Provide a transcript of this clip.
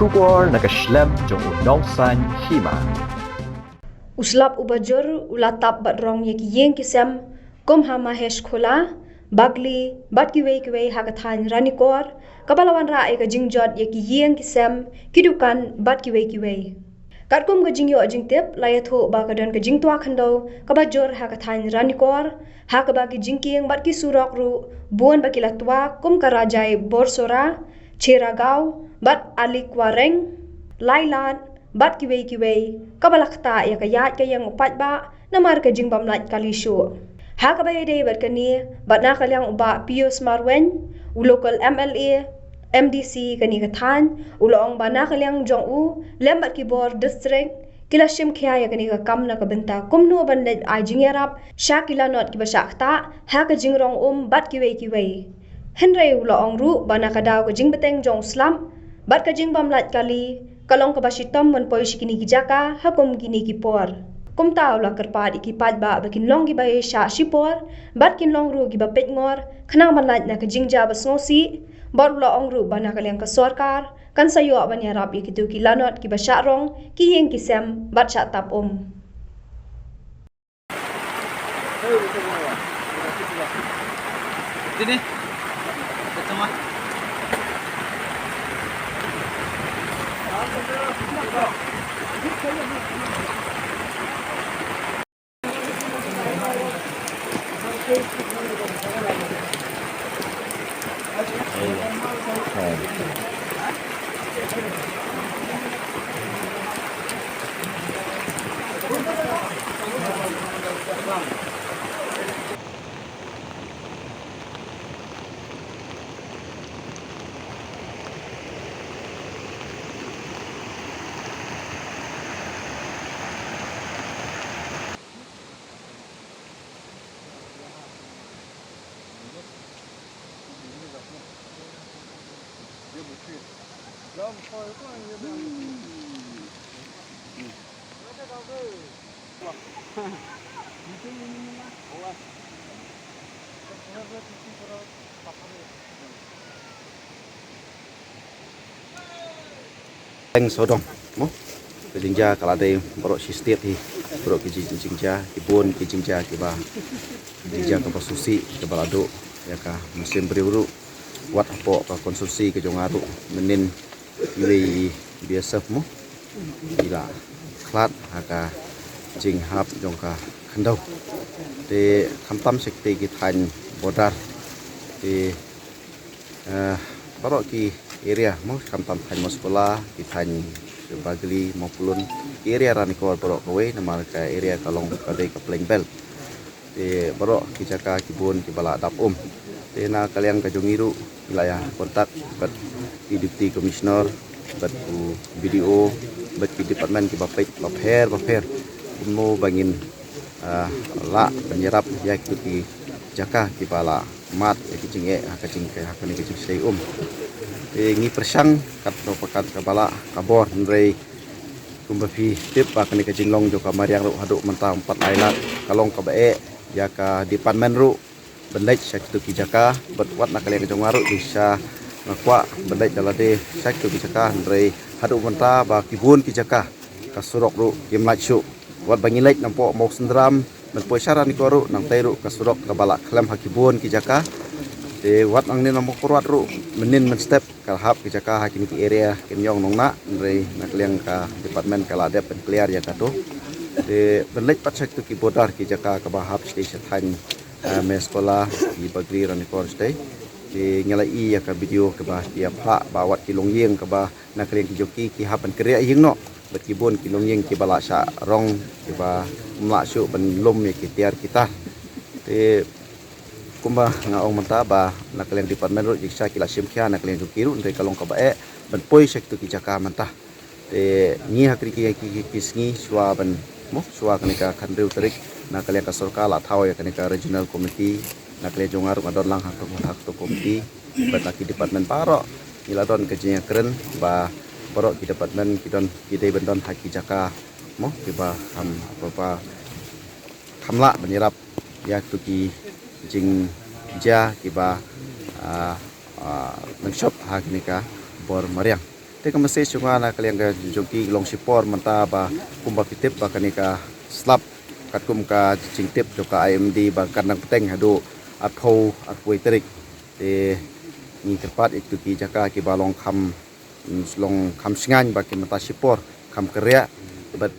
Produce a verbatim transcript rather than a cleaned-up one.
Khubor na ka shlem jong u Nongsaiñ Hima. U slap uba jur u la tap bad rong ïa ki ïing ki sem kum ha Mahesh Khola, Bagli bad kiwei kiwei ha ka thaiñ Ranikor, kaba la wanrah ïa ka jingjot ïa ki ïing ki sem, ki dukan bad kiwei kiwei. Katkum ka jingïoh jingtip la ïathuh ba ka don ka jingtwa khyndew kaba jur ha ka thaiñ Ranikor, ha kaba ki jingkieng bad ki surok ruh bun ba ki la twa kum ka Rajai Borsora, Cheragaon bad Alikwareng, Laitlad bad kiwei kiwei, kaba la ktah ïa ka ïaid ka ïeng u paidbah namar ka jingbym lait kali shuh. Ha kaba ïadei bad kane, bad na ka liang u Bah Pius Marwein, u local M L A, M D C kane ka thaiñ, u la ong ba na ka liang jong u lem bad ki bor district ki la shim khia ïa kane ka kam na ka bynta kumno ban leit ai jingïarap sha ki lanot kiba shah ktah ha ka jingrong um bad kiwei kiwei. Hynrei u la ong ruh ba na ka daw ka jingbteng jong u slap bad ka jingbym lait kali, ka long kaba shitom ban poi sha kine ki jaka ha kum kine ki por. Kumta u la kyrpad ïa ki paidbah ba kin long kiba ïashah shipor bad kin long ruh kiba peitngor khnang ban lait na ka jingjia ba sngewsih, bad u la ong ruh ba na ka liang ka sorkar kan sa ïoh ban ïarap ïa kito ki lanot kiba shah rong, ki ïing ki sem bad shah tap um. Teng sodong mo. Ka jingjia ka la dei baroh shi state hi. Baroh ki jing-, jingjia, ki bun ki jingjia kiba, jingjia kaba sngewsih kaba la duh ïa ka mynsiem briew ruh. Wat hapoh ka constituency ka jong nga ruh mynnin iwei i B S F mo, i la khlad ha ka jinghap jong ka khyndew. Te khamtam sha kitei ki thaiñ border, te, eh, baroh ki area mo, khamtam thaiñ Maskola, ki thaiñ Bagli, Mawpulun, ki area Ranikor baroh kawei, namar ka area ka long ka dei ka plain belt. Te baroh ki jaka ki bun kiba la dap um. Te na ka liang ka jong ngi ruh ngi la ïa contact bad i Deputy Commissioner, bad u B D O, bad ki department kiba peit bapher bapher, kumno ba ngin, ah, lah ban ïarap ïa kito ki jaka kiba la mad ïa ki jingeh ha ka jing, ha kane ka jingshai um. Te ngi pyrshang katno pat kaba lah ka bor, hynrei kumba phi tip ba kane ka jinglong jong ka mariang ruh haduh mynta ym pat ai lad, ka long kaba eh ïa ka department ruh ban leit sha kito ki jaka, bad wat na ka liang jong nga ruh jingshisha nga kwah ban leit da lade sha kito ki jaka, hynrei haduh mynta ba ki bun ki jaka ka surok ruh kim lait shuh. Wat ba ngi leit napoh Mawsynram ban poi sha Ranikor ruh, nangtei ruh ka surok kaba la khlem ha ki bun ki jaka. Te wat nangne na Mawkyrwat ruh mynnin mynstep ka hap ki jaka ha kine ki area Kenyong Nongnah, hynrei na ka liang ka department ka la dep ban clear ïa kato. Te ban leit pat sha kito ki border ki jaka kaba hap shatei sha thaiñ, eh, Maskola, i Bagri, Ranikor shatei. Te ngi la ïohi ïa ka video kaba ki ïa phah ba wat ki longïing kaba na ka liang ki jong ki ki hap ban kyrïah ïing noh, bad ki bun ki longïing kiba la shah rong kiba ym lah shuh ban lum ïa ki tiar ki tar. Te kumba nga ong mynta ba na ka liang department ruh jingshisha ki la shim khia na ka liang jong ki ruh, hynrei ka long kaba eh ban poi sha kito ki jaka mynta. Te ngi ha kine ki, ki, ki, ki sngi shuwa ban mo, shuwa kane ka khathynriew tarik, na ka liang ka sorkar la thaw ïa kane ka regional committee, na ka liang jong nga ruh nga don lang ha kato, ha kato committee, bad na ki department baroh ngi la don ka jingïakren ba baroh ki department ki don, ki dei ban don ha ki jaka mo kiba kham, ba, ba kham lah ban ïarap ïa kito ki jingjia kiba, ah, ah, nangshop ha kane ka bor mariang. Te ka message jong nga na ka liang ka jong ki long shipor mynta ba kumba phi tip ba kane ka slap katkum ka jingtip jong ka I M D ba kan nang bteng haduh arphew arphew tarik. Te ngi kyrpad ïa kitu ki jaka kiba long kham, long kham shngaiñ ba ki mynta shipor kham kyrriah. Bad